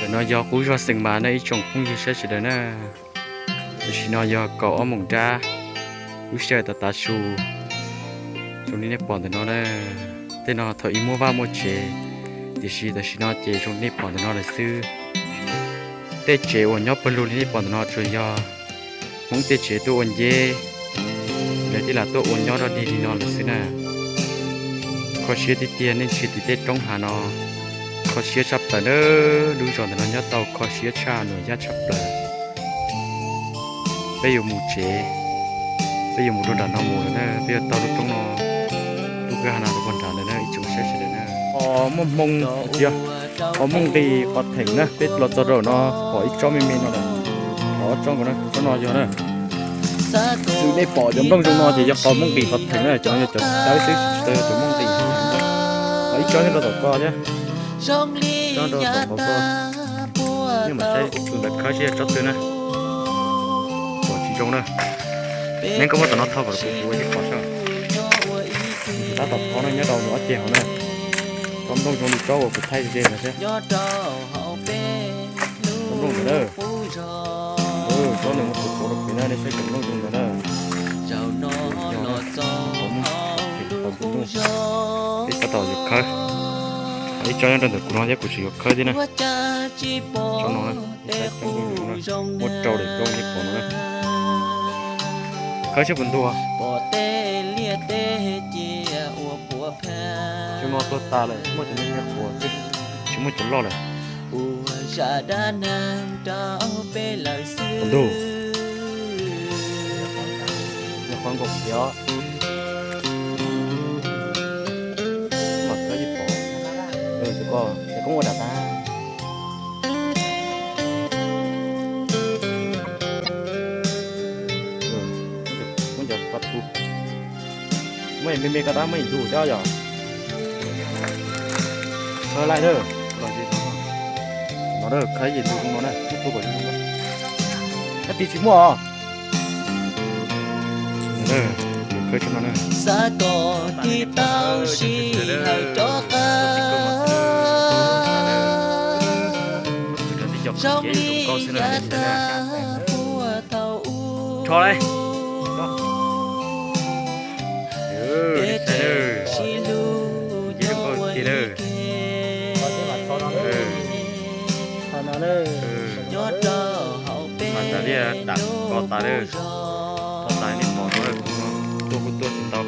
Ntawm no yog qub zog Xeem Mas na ib tsoom phooj ywg sawv daws na. Tam sim no yog kaum ob moos nrab, lub sij hawm tav tav su zoo li nej pom ntawm no na. Tej no thaum ub muaj vaj muaj tsev, tiam sis tam sim no ces zoo li nej pom ntawm no lawm xwb. Tej tsev uas nyob pawg lug li nej pom ntawm no tsuas yog Hmoob tej tsev tuaj ua nceb, lawv thiaj lam tuaj ua nyob rau dig li no lawm xwb na. Kho siab tiag tiag, nej ntsia tim tej roob hav no, kho siab tshaj plaws na. Lub zos ntawm no nyob tau kho siab tshaj, nuam yaj tshaj plaws. Peb yuav mus tsev, peb yuav mus rau nram no mus lawm na, peb yuav taug lub roob no, lub kwj ha no rau puag nrad lawm na ib tsoom saib sawv daws na. Qhov muaj hmoo, qhov muaj nqis qhov theem na, peb los txog rau no pom ib tsob me me no lawm, pom ob tsob nkaus na, tsob no yog na. Xws nej pom cov nplooj zoo no ces yog qhov muaj nqis qhov theem na, cov no yog cov dawb xwb, tsis tau yog cov muaj nqis. Ho ib tsob nyob rau tom ko thiab, tsob rau tom ko, nej mam saib tus ntawd khawb seb yog tsob twg na. Pom tsis zoo na. Neb koj muab tom no tho kom kuv kuv ua ib qho saib. Tab tom tho no nyob rau nws ob ceg hauv na. Tsob nplooj zoo li tsob uas kuv thaij ze no thiab. Tsob nplooj ntawd na. Tsob nws muab tuav tuav rau pem na, nej saib cov nplooj zoo ntawd na. Peb tab tom yuav khawb. Ib tsob nyob rau ntawm kuv no thiab, kuv tseem yuav khawb thiab na. Tsob no na, ib tsob nplooj zoo na, muaj rau daim nplooj nej pom no na. Khawb seb puas ntuag. Xyoo no tuag tas lawm, muaj cov me me quas xwb, tsis muaj cov loj lawm. Ntug, yog qhov nkaus kiag os. Mam khawb ib pom. Tus ko es koob ua dam tag. Muab cov qhov tu, muab me me ko tab muab ntug coj yom. Khawb laij na, no khawb ib yam ntug zoo no na, muab tu kom zoo no. Kab tis tsis muaj os. Khawb tsis no na. Rho lauj. Nce zoo nkauj tiag na. Mas tas liaj dam ko tas na. Tho tas nej pom no, tuaj kuj tuaj tsis ntau.